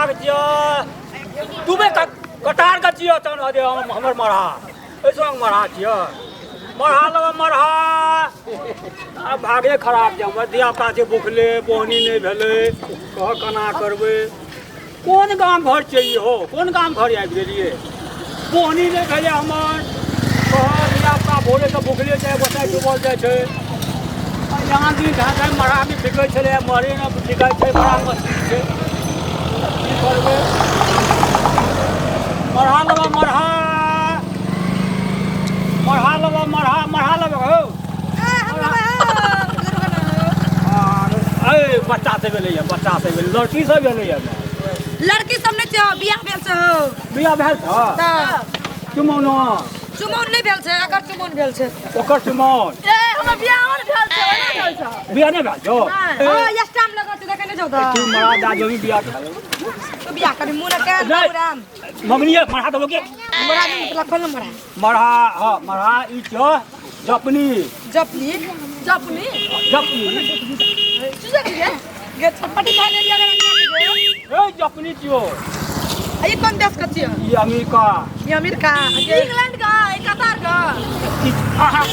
America के छियै Dubai का कतार के छियै तहन अरे हम हमर मरहा ऐसा मरहा छियै मरहा लेबै मरहा आ भागे खराब छै हमर धिया पुता छै भुखले बोहनी नहि भेलै कह केना करबै कोन गाम घर छै ई हो कोन गाम घर आबि गेलियै बोहनी नहि भेलै हमर कह धिया पुता भोरेसँ भुखले छै गोसाइ डूबल जाइ छै आ यहाँ दिन ढाँचा मरहा भी बिकै छलै मरे नहि बिकै छै बड़ा मछली छै की करबै मरहा लेबै मरहा मरहा लेबै मरहा मरहा लेबै हौ अरे बच्चा सब एलैया बच्चा सब एलै लड़की सब एलैया लड़की सब नहि छै बियाह भेल छै हौ बियाह भेल छ तऽ चुमौनो चुमौन नहि भेल छै एकर चुमौन भेल छै ओकर चुमौन ए हमर बियाह नहि भेल छै नहि भेल छै बियाह नहि भेल छौ हां स्टाम्प लगल छै देखै नहि छौ तऽ तू मरा दा जो भी बियाह भेल तू बियाह करी मुँह के नहि। राम मगनिए मरा देबो के मरा नहीं मतलब खोल मरा मरहा हाँ मरहा ई छौ जपनी जपनी जपनी जपनी सुजे के गे छटपटी खा ले लिया ए जपनी छियो ई कोन देश के छियो ई अमेरिका ई अमेरिका इंग्लैंड का ई कतार का ई आहा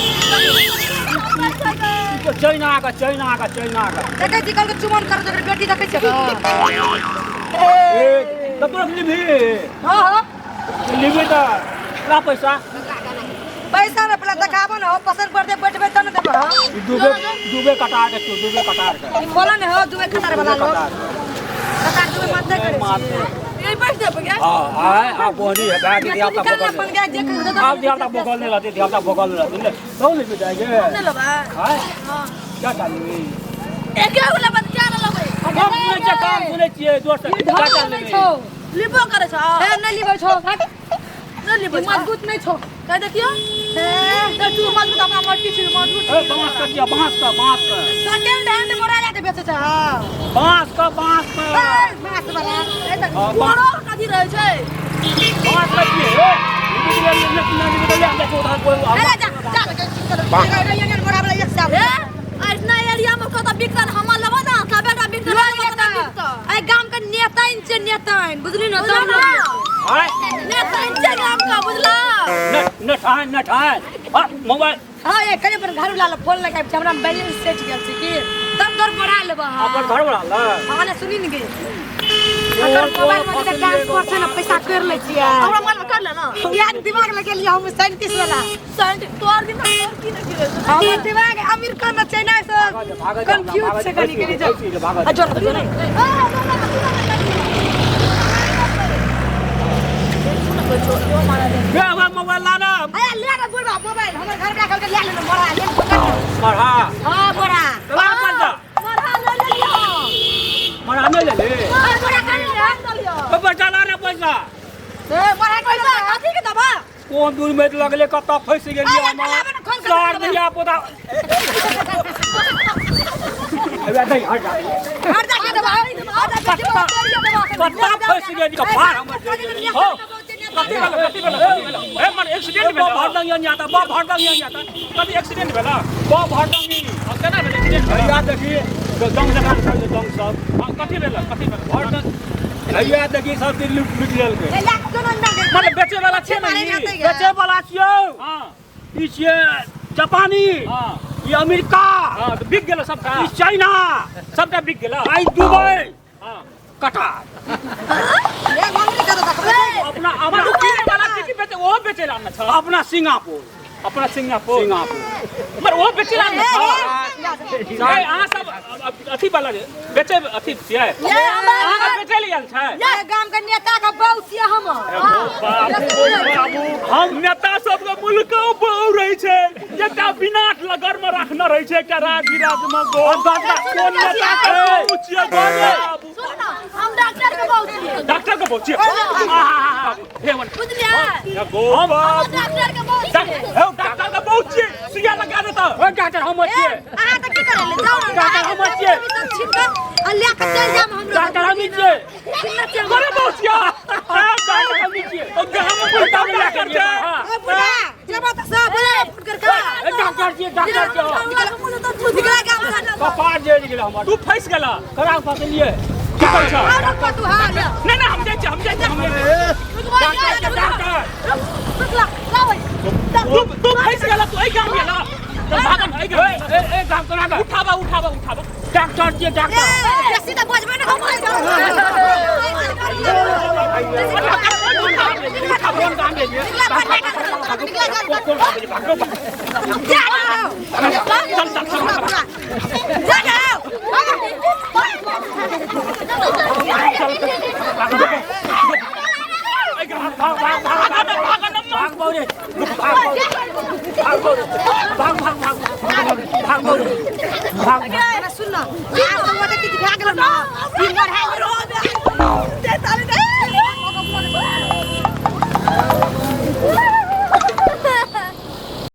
ई तो चाइना का चाइना का चाइना का देखै छी कल के चुमन कर जकर बेटी देखै छै ए तब तोरा लिबी हां हां लिबी तऽ ला पैसा पैसा ने पहले देखाबो ने हो पसंद पड़ते बैठबे तब ने देबो ई दुबे दुबे कटा के छौ दुबे कटार के ई खोला ने हो दुबे कतार वाला लोग कटार कतार दुबे मत करे मार ये बैठ देबो गे हां आय आ बोनी है बैठ दिया ता निकाल बगल अपन गे जे कर आप दिया ता बगल नहीं रहती दिया ता बगल नहीं रहती ले तो ले जाएंगे ने लेबा हां क्या चालू एके वाला बत क्या लेबै हम सुनै छियै काम सुनै छियै दोस्त क्या चालू लिबो करे छौ ए नै लिबो छौ नै लिबो मजबूत नै छौ कह देखियो ए तू मजबूत अपना मट्टी छी मजबूत ए बांस का किया बांस का बांस का सेकंड हैंड मोरा जाते बेचे छ हां बांस का बांस का ए बांस वाला ए त हाँ, कोरो कथी रहै छै बांस का किए ए अरे जा जा चल ये मोरा वाला एक साल ए ऐसना एरिया में कत बिकतन हमर लेबो ना तबे ना बिकतन ए गाम के नेता इन छै नेता इन बुझली ना तब ना आय नेता इन छै गाम का बुझला न न ठान न ठान हां मोबाइल हां ए कने पर घर वाला फोन लगाबि छै हमरा बैलेंस सेट गेल छै की तब तोर बढ़ा लेबो हां अपन घर वाला ला हां ने सुनी ने गे अगर मोबाइल में जे ट्रांसफर छै ने पैसा कर लै छियै हमरा मोबाइल में कर ले ना यार दिमाग लगेलियै हम साइंटिस्ट वाला साइंटिस्ट तोर दिमाग तोर की ने गिरे हमर दिमाग अमेरिका में चाइना से कंफ्यूज छै कनी कनी जो आ जोर जोर बे हमर मोबाइल ला ना अरे ले ना बुढ़वा मोबाइल हमर घर में रखल के ले ले मोरा ले मरहा हां मोरा ला पैसा मोरा ले ले लियो मरहा नहीं ले ले मोरा कर ले ओ पैसा ला रे पैसा ए मोरा पैसा कथी के दबा कोन दूर में लगले कतऽ फंसि गेलियै अरे हम कलावन खोल के सार देबै। धिया पुता अबे नहीं हट जा हट जा के दबा हट जा के दबा कतऽ फंसि गेली कपार हमर हो कथी भेल कथी भेल कथी भेल ए मन एक्सीडेंट भेल बा भरदंग यहाँ जाता बा भरदंग यहाँ जाता कथी एक्सीडेंट भेल बा भरदंग हां केना भेल एक्सीडेंट भेल भैया देखी दंग लगा के दंग सब हां कथी भेल कथी भेल भरदंग भैया देखी सब चीज लूट लूट लेलकै मतलब बेचे वाला छै ने ई? बेचे वाला छियौ हां ई छियै जापानी हां ई अमेरिका हां तऽ बिक गेल सबटा ई चाइना सबटा बिक गेल आ ई दुबई हां कटार अपना अपना अपना किने वाला की की बेचे ओहो बेचे ला छ अपना सिंगापुर अपना सिंगापुर सिंगापुर मगर ओहो बेचे ला छ ए अहाँ सब अथी वाला जे बेचे अथी छियै अहाँ के बेचे ले आयल छै गाम के नेता के बहु छियै हम बाबू बाबू हम नेता सबके मुल्क बहु रहै छै एकटा बिनाट लगर में रखने रहै छै एकटा राजगिराज में गो कोन नेता के बहु छियै बाबू हम डॉक्टर के बहु छियै डॉक्टर के बहु छियै हे वन बुझलियै गो बाबू डॉक्टर के बहु छियै हे डॉक्टर के बहु छियै सुइया लगा देता ओ डॉक्टर हम छियै अहाँ तऽ की करै ले जाउ ने डॉक्टर हम छियै। सब छीन के आ ले के चलि जाम हम डॉक्टर हम छियै करे बहु छियै डॉक्टर हम छियै ओ गाम में बोलता डॉक्टर छै ओ बुढ़ा जेबो तऽ सब बोला फोन कर का ए डॉक्टर छियै डॉक्टर छियै निकला गाम से कपार जरि गेल हमर तू फंस गेला करा फसलियै की कहै छ? और रुको तू, हां ले। नहीं नहीं, हम जाइ छी, हम जाइ छी, हम जाइ छी। रुकवा, डॉक्टर, डॉक्टर। रुक रुक ला लाबै। तू तू फंस गेला, तू एहि गाम गेला चल भागन एहि गाम। ए ए ए गाम कोना का? उठाबा उठाबा उठाबा। डॉक्टर छियै, ए डॉक्टर। बेसी तऽ बजबै ने हम। कोन गाम गेलियै? कोन गाम गेलियै? भागो, भागो। चल चल चल। एहि गाम भाग भाग भाग। भागन भागन। भाग बौरे, भाग बौरे, भाग बौरे, भाग भाग भाग भाग बौरे, भाग। सुन न, आज तऽ किछु भए गेल न, ई मरहा